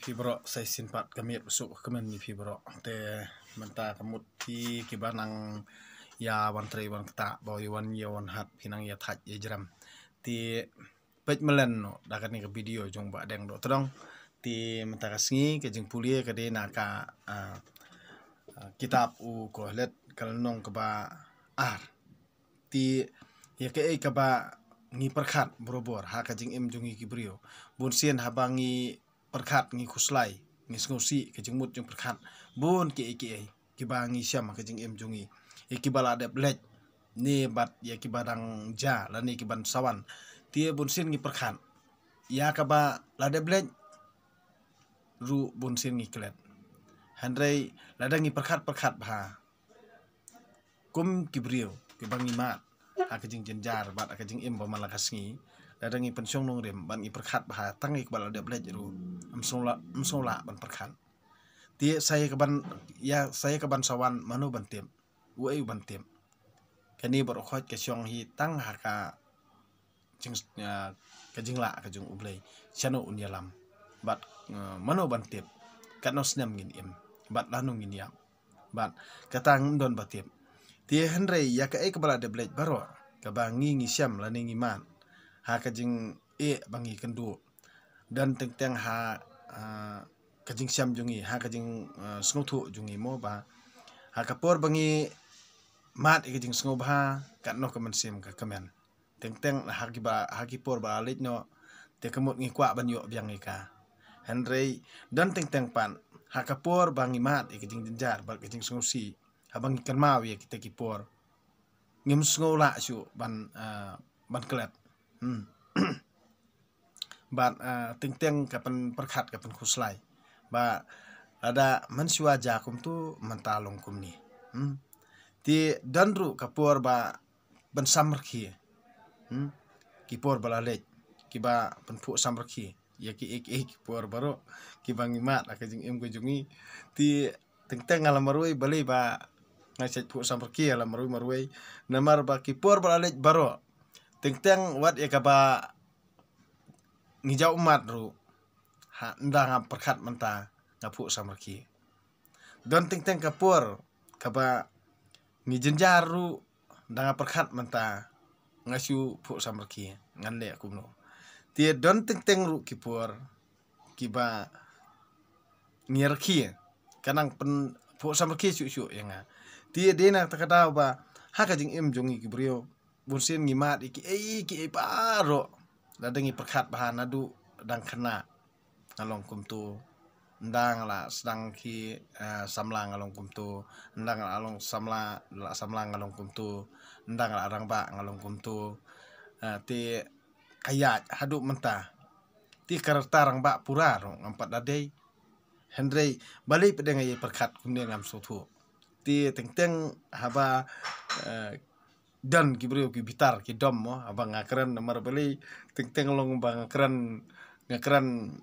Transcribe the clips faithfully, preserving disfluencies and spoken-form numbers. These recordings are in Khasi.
Phi baroh, sa shisien pat ka miet ba suk ka kmen ïa phi baroh. Te mynta ka mut phi kiba nang ïa wan trei wan ktah, ba ïa wan ïa wan hat, phi nang ïa thait ïa jrem. Te peit mlien noh da kane ka video jong Bah Deng Dohtdong. Te mynta ka sngi ka jingpule ka dei na ka, ah, ah, kitab u Kohelet, ka lynnong kaba ar. Te ïa kaei kaba ngi pyrkhat barabor ha ka jingim jong ngi ki briew. Bun sien haba ngi pyrkhat, ngi khuslai, ngi sngewsih ka jingmut jingpyrkhat, bun kiei kiei kiba ngi shem ha ka jingim jong ngi, ïa kiba la dep leit ne bad ïa kiba dang jia lane kiban sa wan. Te bun sien ngi pyrkhat ïa kaba la dep leit ruh, bun sien ngi klet. Hynrei lada ngi pyrkhat pyrkhat bha kum ki briew kiba ngi mad ha ka jingjynjar bad ha ka jingim ba man la ka sngi, lada ngi pynshong nongrim bad ngi pyrkhat bha tang ïa kiba la dep leit ruh, ym sngewlah, ym sngewlah ban pyrkhat. Te sa ïa kaban, ïa sa ïa kaban sa wan, mano ban tip? Uei u ban tip? Kane baroh khoit ka shong hi tang ha ka jing, ah, ka jinglah ka jong U Blei, shano un ïalam. Bad, ah, mano ban tip katno snem ngin im bad lano ngin ïap? Bad kata ngim don ba tip. Te hynrei ïa kaei kaba la dep leit baroh, kaba ngi ngi shem lane ngi mad ha ka jingeh ba ngi kynduh, don teng teng ha, ah, ka jingshem jong ngi, ha ka jing, ah, sngewthuh jong ngi mo, ba ha ka por ba ngi mad ïa ka jingsngewbha, katno ka mynsiem ka kmen. Teng teng ha kiba, ha ki por ba la leit noh, te ka mut ngi kwah ban ïoh biang ïa ka. Hynrei don teng teng pat ha ka por ba ngi mad ïa ka jingjynjar bad ka jingsngewsih, haba ngi kynmaw ïa kita ki por, ngim sngewlah shuh ban, ah, ban klet. Hmm. Bad, ah, teng teng ka pynpyrkhat, ka pynkhuslai ba lada mynshuwa jia kumtu, mynta long kumne. Hmm. Te don ruh ka por ba pynsamrkhie. Hmm. Ki por ba la leit, kiba pynphuh samrkhie ïa ki, ki, ki por baroh kiba ngi mad ha ka jingim ka jong ngi. Te teng teng nga la marwei, balei ba nga shait phuh samrkhie la marwei marwei? Namar ba ki por ba la leit baroh, teng teng wat ïa kaba ngi jaw mad ruh, ha, ynda nga pyrkhat mynta, nga phuh samrkhie. Don teng teng ka por kaba ngi jynjar ruh, ynda nga pyrkhat mynta, nga shu phuh samrkhie, ngan leh kumno? Te don teng teng ruh ki por kiba ngi rkhie, ka nang pynphuh samrkhie shuh shuh ïa nga. Te dei na kata ka daw ba ha ka jingim jong ngi ki briew, bun sien ngi mad ïa kiei kiei baroh, lada ngi pyrkhat bha, naduh dang khynnah nga long kumtu, ynda nga la sdang ki, eh, samla nga long kumtu, ynda nga la long samla, la samla nga long kumtu, ynda nga la rangbah nga long kumtu. Eh, te ka ïaid haduh mynta, te ka rta rangbah pura ruh ngam pat da dei. Hynrei balei pat de nga ïa pyrkhat kumne, ngam sngewthuh. Te teng teng haba, eh, don ki briew ki bitar ki dom mo, haba nga kren, namar balei, teng teng long ba nga kren, nga kren,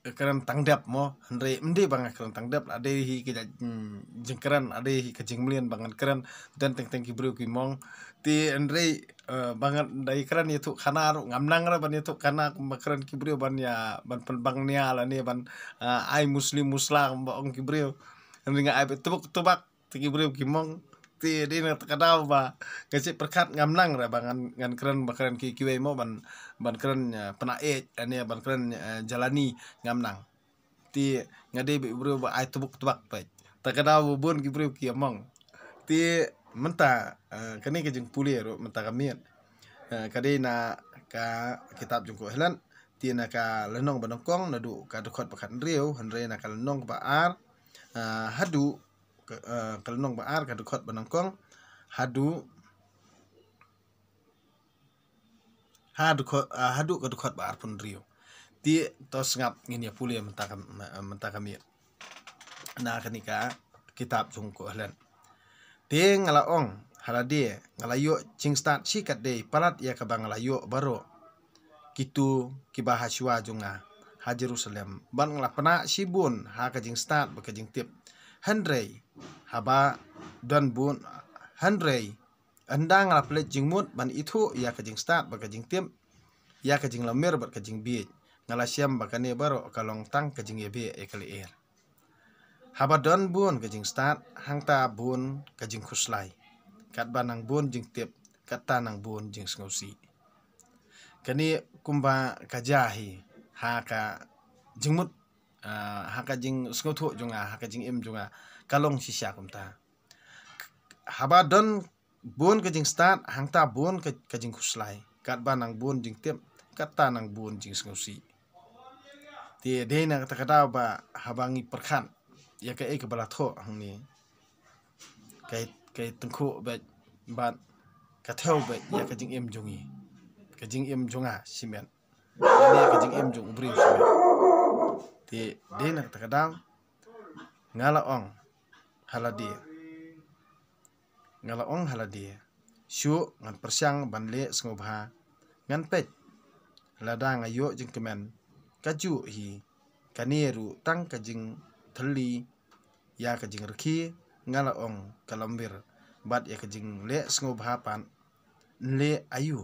nga kren tang dep mo. Hynrei ym dei ba nga kren tang dep, la dei hi ka jait, mm, jingkren, la dei hi ka jingmlien ba ngan kren. Don teng teng ki briew ki mong. Te hynrei, eh, ba ngan da ïa kren ïathuh khana ruh, ngam nang re ban ïathuh khana kumba kren ki briew, ban ïa, ban pynbang nia lane ban, eh, ai musli musla kumba ong ki briew. Hynrei nga ai beit tubak tubak, te ki briew ki mong. Te dei na kata ka daw ba nga shu pyrkhat, ngam nang re ba ngan, ngan kren, ba kren ki, kiwei mo, ban, ban kren, eh, pynah ej, lane ban kren, eh, jalani, ngam nang. Te nga dei beit u briew ba ai tubak tubak peit. Te ka daw ba bun ki briew ki mong. Te mynta, eh, kane ka jingpule ruh mynta ka miet, eh, ka dei na ka kitab jong u Kohelet. Te na ka lynnong ba nyngkong, naduh ka dkhot ba khathynriew, hynrei na ka lynnong ba ar, eh, haduh ka, eh, ka lynnong ba ar, ka dkhot ba nyngkong haduh, ha dkhot, ah, haduh ka dkhot ba arphew hynriew. Te to sngap, ngin ïa pule mynta ka, mynta ka miet na kane ka kitab jong u Kohelet. Te nga la ong ha lade, nga la ïoh jingstad shi katdei palat ïa kaba nga la ïoh baroh kito kiba ha shuwa jong nga ha Jerusalem, bad nga la pynah shibun ha ka jingstad bad ka jingtip. Hynrei haba don bun, hynrei ynda nga la pynleit jingmut ban ithuh ïa ka jingstad bad ka jingtip, ïa ka jinglamir bad ka jingbieit, Nga la shem ba kane baroh ka long tang ka jingïabeh ïa ka lyer. Haba don bun ka jingstad, hangta bun ka jingkhuslai. Katba nang bun jingtip, kata nang bun jingsngewsih. Kane kumba ka jia hi, ha ka jingmut, ah, ha ka jingsngewthuh jong nga, ha ka jingim jong nga, ka long shisha kumta. Haba don bun ka jingstad, hangta bun ka, ka jingkhuslai. Katba nang bun jingtip, kata nang bun jingsngewsih. Te dei na kata ka daw ba haba ngi pyrkhat ïa kaei kaba la thoh hangne, ka, ka tyngkhuh bad, bad ka thew bad ïa ka jingim jong ngi, ka jingim jong nga shimet, ïa ka jingim jong u briew shimet. Te dei na kata ka daw nga la ong ha lade, nga la ong ha lade, shuh ngan pyrshang ban leh sngewbha, ngan peit. Lada nga ïoh jingkmen, kajuh hi, kane ruh tang ka jingthylli ïa ka jingrkhie, nga la ong, ka lamwir bad ïa ka jingleh sngewbha pat, yn leh aïu?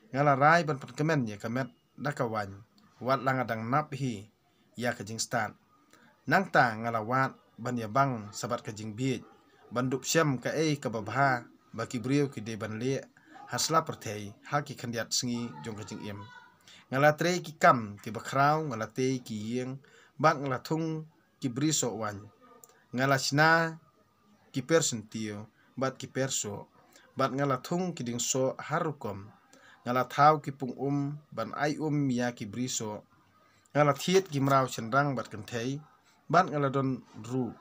Nga la rai ban pynkmen ïa ka met da ka waiñ, wat la nga dang nap hi ïa ka jingstad. Nangta nga la wad ban ïabang shaphang ka jingbieit, ban dup shem kaei kaba bha ba ki briew ki dei ban leh ha sla pyrthei ha ki khyndiat sngi jong ka jingim. Nga la trei ki kam kiba khraw, nga la tei ki ïing, bad nga la thung ki bri soh waiñ. Nga la shna ki per syntiew bad ki per soh, bad nga la thung ki dieng soh har rukom. Nga la thaw ki pung um ban ai um ïa ki bri soh. Nga la thied ki mraw shynrang bad kynthei, bad nga la don ruh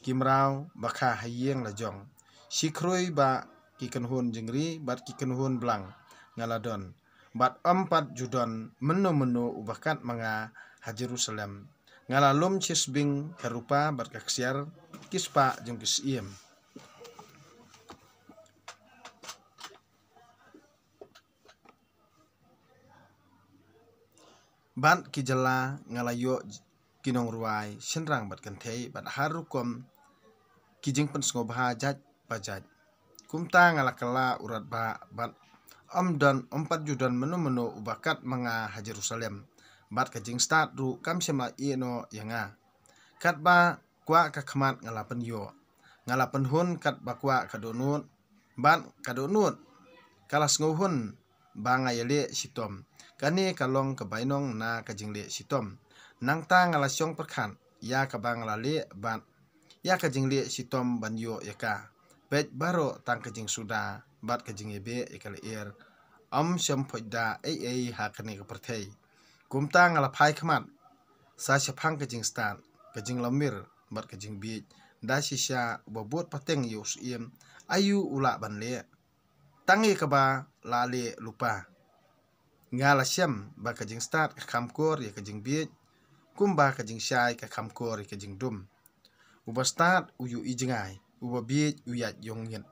ki mraw ba kha ha ïing la jong. Shi khrui ba ki kynhun jingri bad ki kynhun blang nga la don, bad ym pat ju don mynno mynno uba kat ma nga ha Jerusalem. Nga la lum shi sbing ka rupa bad ka ksiar, ki spah jong ki syiem. Bad ki jylla nga la ïoh ki nongrwai shynrang bad kynthei, bad har rukom ki jingpynsngewbha jait ba jait. Kumta nga la kylla u radbah, bad ym don, ym pat ju don mynno mynno uba kat ma nga ha Jerusalem, bad ka jingstad ruh kam shym la ïeh noh ïa nga. Katba kwah ka khmat nga la pynïoh, nga la pynhun katba kwah ka dohnud, bad ka dohnud ka la sngewhun ba nga ïaleh shitom. Kane ka long ka bainong na ka jingleh shitom. Nangta nga la shong pyrkhat ïa kaba nga la leh bad ïa ka jingleh shitom ban ïoh ïa ka. Peit, baroh tang ka jingsuda bad ka jingïabeh ïa ka lyer. Ym shym phuid da ei ei ha kane ka pyrthei. Kumta nga la phai khmat sa shaphang ka jingstad, ka jinglamwir bad ka jingbieit. Da shisha uba bud pateng ïa u syiem, aïu u lah ban leh? Tang ïa kaba la leh lypa. Nga la shem ba ka jingstad ka kham kor ïa ka jingbieit, kumba ka jingshai ka kham kor ïa ka jingdum. Uba stad u ïohi jngai, uba bieit u ïaid ïong ngit.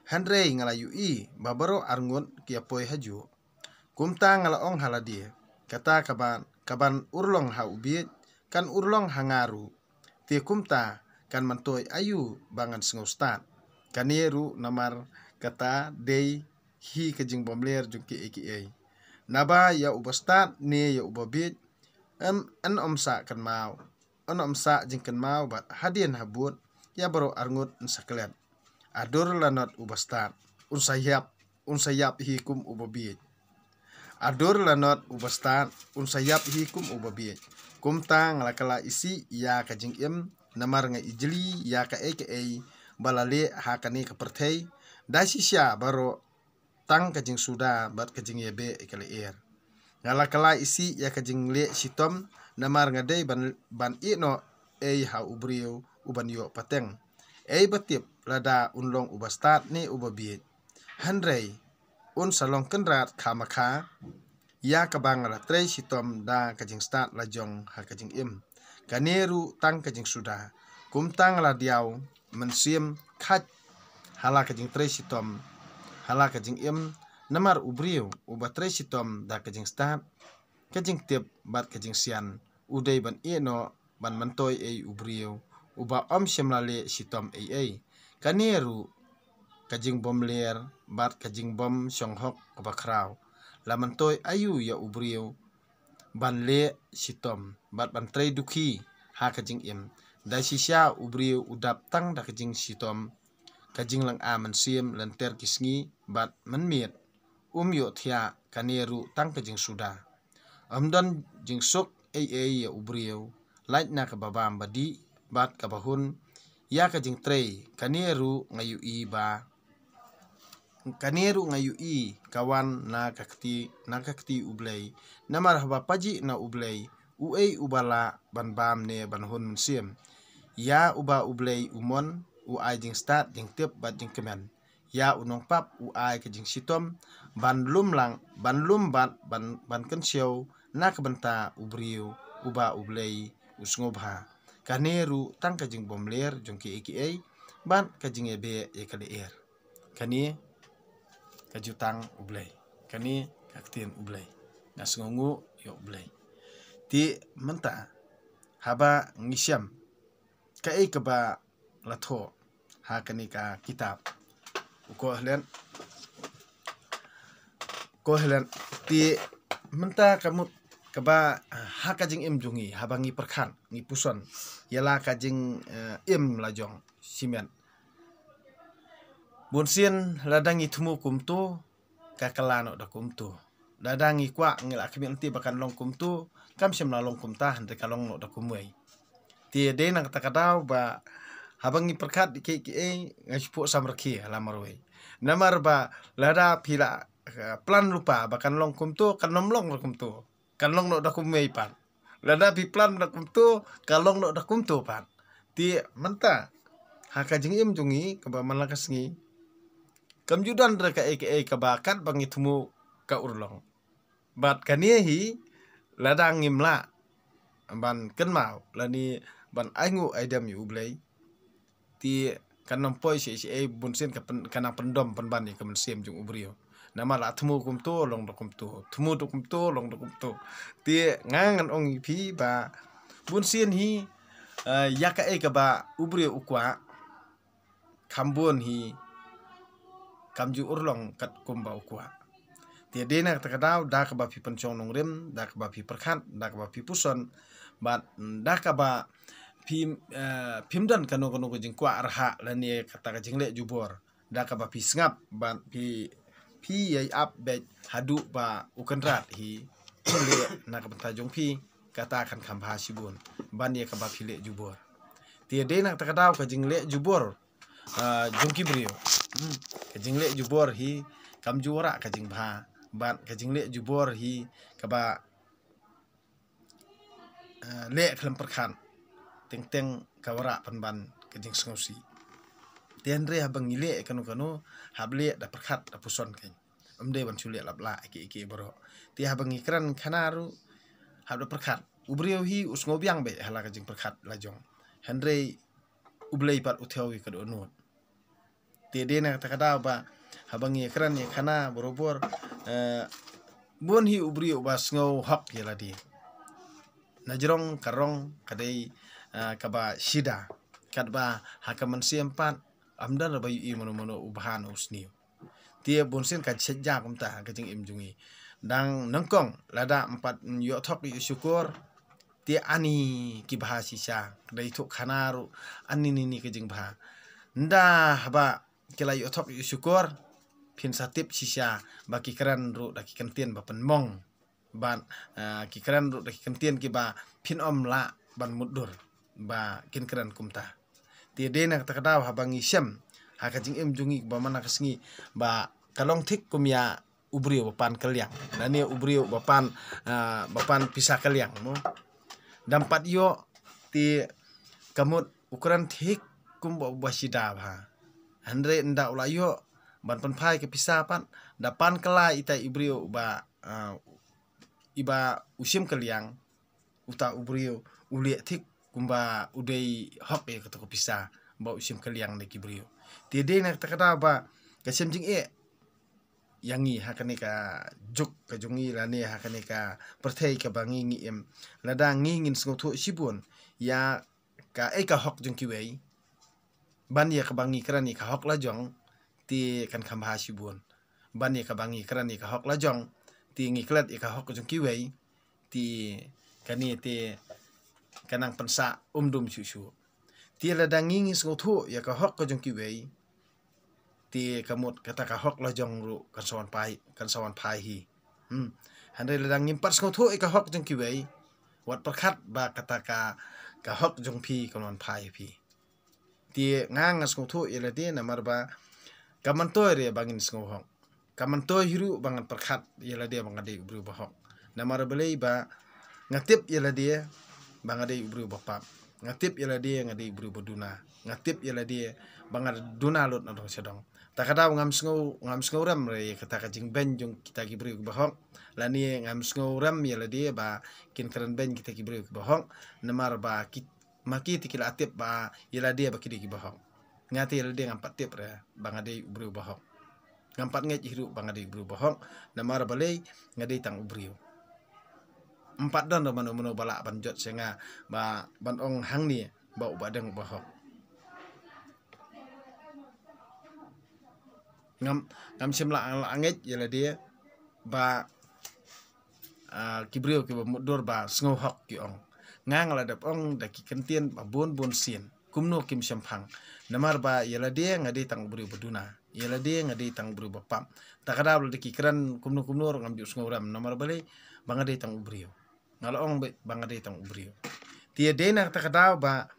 Hynrei nga la ïohi ba baroh arngut ki ïa poi hajuh. Kumta nga la ong ha lade, kata kaban, kaban urlong ha u bieit, kan urlong ha nga ruh. Te kumta kan myntoi aïu ba ngan sngewstad? Kane ruh namar kata dei hi ka jingbymler jong kiei kiei. Naba ïa uba stad ne ïa uba bieit, em, yn ym sah kynmaw, yn ym sah jingkynmaw bad hadien habud ïa baroh arngut yn sa klet. Adur lanot uba stad, un sa ïap, un sa ïap hi kum uba bieit. Adur lanot uba stad, un sa ïap hi kum uba bieit. Kumta nga la kylla isih ïa ka jingim, namar nga ijli ïa kaei kaei ba la leh ha kane ka pyrthei. Da shisha baroh tang ka jingsuda bad ka jingïabeh ïa ka lyer. Nga la kylla isih ïa ka jingleh shitom, namar nga dei ban, ban ïeh noh ei ha u briew uban ïoh pateng. Ei ba tip lada un long uba stad ne uba bieit. Hynrei un sa long kynrad kha ma kha ïa kaba nga la trei shitom da ka jingstad la jong ha ka jingim. Kane ruh tang ka jingsuda. Kumta nga la diaw mynsiem khait ha la ka jingtrei shitom, ha la ka jingim, namar u briew uba trei shitom da ka jingstad, ka jingtip bad ka jingsian, u dei ban ïeh noh ban myntoi ei u briew uba ym shym la leh shitom ei ei. Kane ruh ka jingbymler bad ka jingbym shong hok kaba khraw. La myntoi aïu ïa u briew ban leh shitom bad ban trei dukhi ha ka jingim. Da shisha u briew u dap tang da ka jingshitom, ka jinglynga mynsiem lynter ki sngi bad mynmiet um ïohthiah kane ruh tang ka jingsuda. Ym don jingsuk ei ei ïa u briew, lait na kaba bam ba dih bad kaba hun ïa ka jingtrei. Kane ruh nga ïohi ba kane ruh nga ïohi ka wan na ka kti, na ka kti U Blei. Namar haba pajih na U Blei, uei uba lah ban bam ne ban hun mynsiem? Ïa uba U Blei u mon, u ai jingstad, jingtip bad jingkmen. Ïa u nongpap u ai ka jingshitom ban lum lang, ban lum bad ban, ban kynshew na ka bynta u briew uba U Blei u sngewbha. Kane ruh tang ka jingbymler jong kiei kiei bad ka jingïabeh ïa ka lyer. Kane ka jutang U Blei. Kane ka ktien U Blei. Nga sngewnguh ïa U Blei. Te mynta haba ngi shem kaei kaba la thoh ha kane ka kitab u Koheleth, Koheleth, te mynta ka mut kaba, ah, ha ka jingim jong ngi, haba ngi pyrkhat, ngi puson ïa la ka jing, eh, im la jong shimet. Bunsien lada ngi thmu kumto, ka kylla noh da kumto. Lada ngi kwah, ngi la khmih lynti ba kan long kumto, kam shym la long kumta, hynrei ka long noh da kumwei. Te dei na kata ka daw ba haba ngi pyrkhat kiei kiei, nga shu phuh samrkhie ha la marwei. Namar ba lada phi la, eh, plan lypa ba kan long kumto, kan ym long da kumto. Kan long noh da kumwei pat. Lada phi plan da kumto, kan long noh da kumto pat. Te mynta ha ka jingim jong ngi kaba man la ka sngi, kam ju don re kaei kaei kaba katba ngi thmu ka urlong. Bad kane hi, lada ngim lah ban kynmaw lane ban ainguh aidem ïa U Blei, te kan ym poi shisha ei, bunsien ka pyn-, ka nang pyndom pynban ïa ka mynsiem jong u briew. Namar la thmu kumto long da kumto, thmu da kumto long da kumto. Te nga ngan ong ïa phi ba bunsien hi, eh, ïa kaei kaba u briew u kwah, kham bun hi kam ju urlong katkum ba u kwah. Te dei na kata ka daw, da kaba phi pynshong nongrim, da kaba phi pyrkhat, da kaba phi puson, bad da kaba phi, eh, phim don kano kano ka jingkwah rhah lane kata ka jingleh jubor, da kaba phi sngap bad phi, phi ïai ap beit haduh ba u Kynrad hi un leh na ka bynta jong phi, kata kan kham bha shibun ban ïa kaba phi leh jubor. Te dei na kata ka daw, ka jingleh jubor, ah, jong ki briew, hmm, ka jingleh jubor hi kam ju wanrah ka jingbha, bad ka jingleh jubor hi kaba, ah, leh khlem pyrkhat, teng teng ka wanrah pynban ka jingsngewsih. Te hynrei haba ngi leh kano kano, hap leh da pyrkhat da puson kein. Ym dei ban shu leh lap lah ïa kiei kiei baroh. Te haba ngi kren khana ruh, hap da pyrkhat. U briew hi u sngewbiang beit ha la ka jingpyrkhat la jong, hynrei U Blei pat u thew ïa ka dohnud. Te dei na kata ka daw ba haba ngi kren ïa khana barabor, eh, bun hi u briew uba sngew hok ïa lade. Na jrong ka rong ka dei, eh, kaba shida, katba ha ka mynsiem pat ym don ba ïohi mano mano u bha ne u sniew. Te bunsien ka shet ja kumta ha ka jingim jong ngi. Dang nyngkong lada ym pat ïoh thok ïoh shukor, te ani ki bha shisha, ka dei thuh khana ruh ani ni ni ka jingbha. Nda haba ki la ïoh thok ïoh shukor, phin sa tip shisha ba ki kren ruh da ki kyntien ba pynmong. Bad, ah, ki kren ruh da ki kyntien kiba phin ym lah ban mutdur ba kin kren kumta. Te dei na kata ka daw haba ngi shem ha ka jingim jong ngi ba man la ka sngi, ba ka long thik kum ïa u briew ba pan kylliang, lane u briew ba pan, ah, ba pan pisa kylliang mo. Dang pat ïoh, te ka mut u kren thik kumba u ba shida bha. Hynrei nda u la ïoh ban pynphai ka pisa pat, da pan kylla ita i briew ba, ah, iba u shim kylliang, uta u briew u leh thik kumba u dei hok ïa kata ka pisa ba u shim kylliang na ki briew. Te dei na kata ka daw ba ka shem jingeh ïa ngi ha kane ka juk ka jong ngi lane ha kane ka pyrthei kaba ngi ngi im. Lada ngi ngin sngewthuh shibun ïa kaei ka hok jong kiwei, ban ïa kaba ngi kren ïa ka hok la jong, te kan kham bha shibun. Ban ïa kaba ngi kren ïa ka hok la jong, te ngi klet ïa ka hok jong kiwei, te kane te ka nang pynsah umdum shuh shuh. Te lada ngi ngi sngewthuh ïa ka hok ka jong kiwei, te ka mut kata ka hok la jong ruh kan sa wan phai, kan sa wan phai hi. Hmm. Hynrei lada ngim pat sngewthuh ïa ka hok jong kiwei, wat pyrkhat ba kata ka, ka hok jong phi kan wan phai ïa phi. Te nga nga sngewthuh ïa lade namar ba ka myntoi re ba ngin sngewhok. Ka myntoi hi ruh ba ngan pyrkhat ïa lade ba nga dei u briew ba hok. Namar balei ba nga tip ïa lade ba nga dei u briew ba pap. Nga tip ïa lade nga dei u briew ba duna. Nga tip ïa lade ba nga duna lut na dong sha dong. Ta ka daw ngam sngew, ngam sngewrem re ïa kata ka jingbeiñ jong kita ki briew kiba hok. Lane ngam sngewrem ïa lade ba kin kren beiñ kita ki briew kiba hok. Namar ba ki, ma ki te ki la tip ba ïa lade ba ki dei kiba hok. Nga te ïa lade ngam pat tip re ba nga dei u briew ba hok. Ngam pat ngeit hi ruh ba nga dei u briew ba hok. Namar balei, nga dei tang u briew. Ym pat don re mano mano ba lah ban jot sha nga ba ban ong hangne ba u Bahdeng u ba hok. Ngam, ngam shym la, la ngeit ïa lade ba, ah, ki briew kiba mutdur ba sngewhok ki ong. Nga nga la dep ong da ki kyntien ba bun bun sien. Kumno kim shemphang. Namar ba ïa lade nga dei tang u briew ba duna. Ïa lade nga dei tang u briew ba pap. Ta ka daw lada ki kren kumno kumno ruh ngam ju sngewrem. Namar balei, ba nga dei tang u briew. Nga la ong ba, ba nga dei tang u briew. Te ïa dei na kata ka daw ba,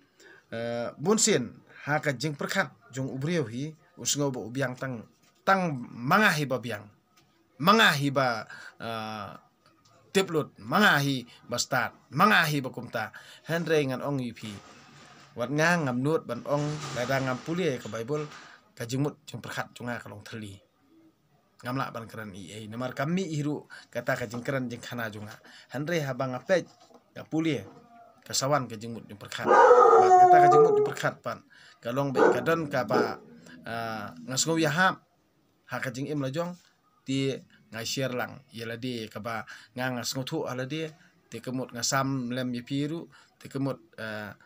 eh, bun sien ha ka jingpyrkhat jong u briew hi, u sngew ba u biang tang, tang ma nga hi ba biang. Ma nga hi ba, eh, tip lut, ma nga hi ba stad, ma nga hi ba kumta. Hynrei ngan ong ïa phi, wat nga ngam nud ban ong, lada ngam pule ka Baibl, ka jingmut jingpyrkhat jong nga ka long thylli. Ngam lah ban kren ei ei namar kam mih hi ruh kata ka jingkren jingkhana jong nga. Hynrei haba nga peit, nga pule, ka sa wan ka jingmut jingpyrkhat. Bad kata ka jingmut jingpyrkhat pat ka long beit ka don kaba, ah, nga sngew ïahap ha ka jingim la jong. Te nga share lang ïa lade kaba nga, nga sngewthuh ha lade. Te ka mut nga sam lem ïa phi ruh. Te ka mut, ah,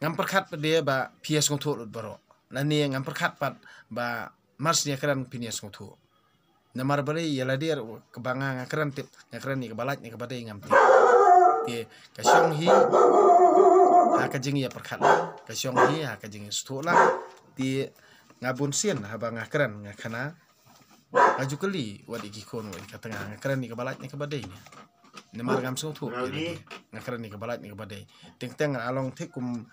ngam pyrkhat pat de ba phi ïa sngewthuh lut baroh. Lane ngam pyrkhat pat ba mar shu ïa kren phin ïa sngewthuh. Namar balei, ïa lade ruh kaba nga, nga kren tip, nga kren ïa kaba lait ne kaba dei ngam tip. Te ka shong hi ha ka jingïapyrkhat lang, ka shong hi ha ka jingïasngewthuh lang. Te nga bun sien haba nga kren nga khana, nga ju kylli wat ïa ki khun, wat ïa ka tnga, nga kren ïa kaba lait ne kaba dei ne. Namar ngam sngewthuh ïa lade, nga kren ïa kaba lait ne kaba dei. Teng teng nga la long thik kum,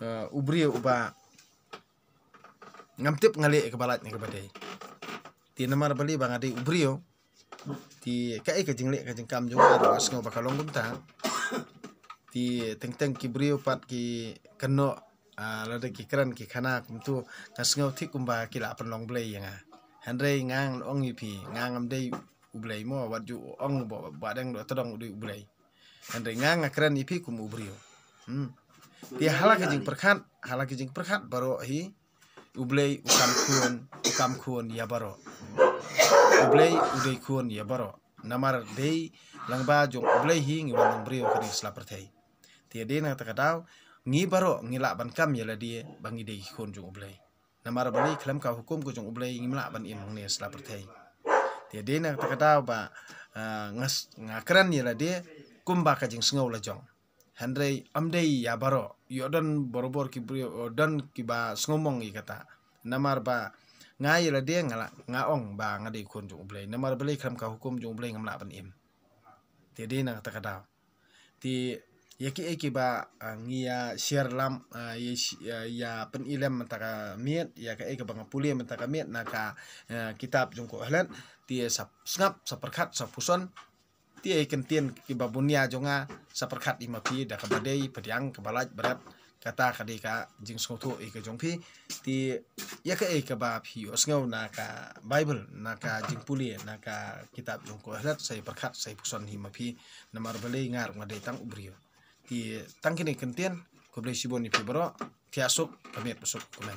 eh, u briew uba ngam tip nga leh ïa kaba lait ne kaba dei. Te namar balei, ba nga dei u briew, te kaei ka jingleh ka jingkam jong nga ruh nga sngew ba ka long kumta. Te teng teng ki briew pat ki kynnoh, ah, lada ki kren ki khana kumto, nga sngew thik kumba ki la pynlong blei ïa nga. Hynrei nga nga ong ïa phi, nga ngam dei u blei mo, wat ju ong ba, ba dang do tdong u dei u blei. Hynrei nga nga kren ïa phi kum u briew. Hmm. Te ha la ka jingpyrkhat, ha la ka jingpyrkhat baroh hi, u Blei u kam khun, u kam khun ïa baroh. U Blei u dei khun ïa baroh. Namar dei lyngba jong u Blei hi ngi wan long briew ha kane ka sla pyrthei. Te dei na kata ka daw, ngi baroh ngi lah ban kam ïa lade ba ngi dei khun jong u Blei. Namar balei, khlem ka hukum ka jong u Blei ngim lah ban im hangne ha sla pyrthei. Te dei na kata ka daw ba, ah, nga s-, nga kren ïa lade kumba ka jingsngew la jong. Hynrei ym dei ïa baroh, ïoh don barabor ki briew, don kiba sngewmong ïa kata. Namar ba nga ïa lade nga la, nga ong ba nga dei khun jong u Blei. Namar balei, khlem ka hukum jong u Blei ngam lah ban im. Te dei na kata ka daw. Te ïa kiei kiba, ah, ngi ïa share lang, ah, ïa shi-, ïa, ïa pyni lem mynta ka miet, ïa kaei kaba nga pule mynta ka miet na ka, ah, kitab jong u Kohelet. Te sa sngap, sa pyrkhat, sa puson. Te ïa ki kyntien kiba bun ïa jong nga, sa pyrkhat ïa ma phi da kaba dei, pdiang kaba lait bret. Kata ka dei ka jingsngewthuh ïa ka jong phi. Te ïa kaei kaba phi ïohsngew na ka Baibl, na ka jingpule, na ka kitab jong u Kohelet, sa ïa pyrkhat, sa ïa puson hi ma phi. Namar balei, nga ruh nga dei tang u briew. Te tang kine ki kyntien, khublei shibun ïa phi baroh. Thiah suk, ka miet ba suk, kumne.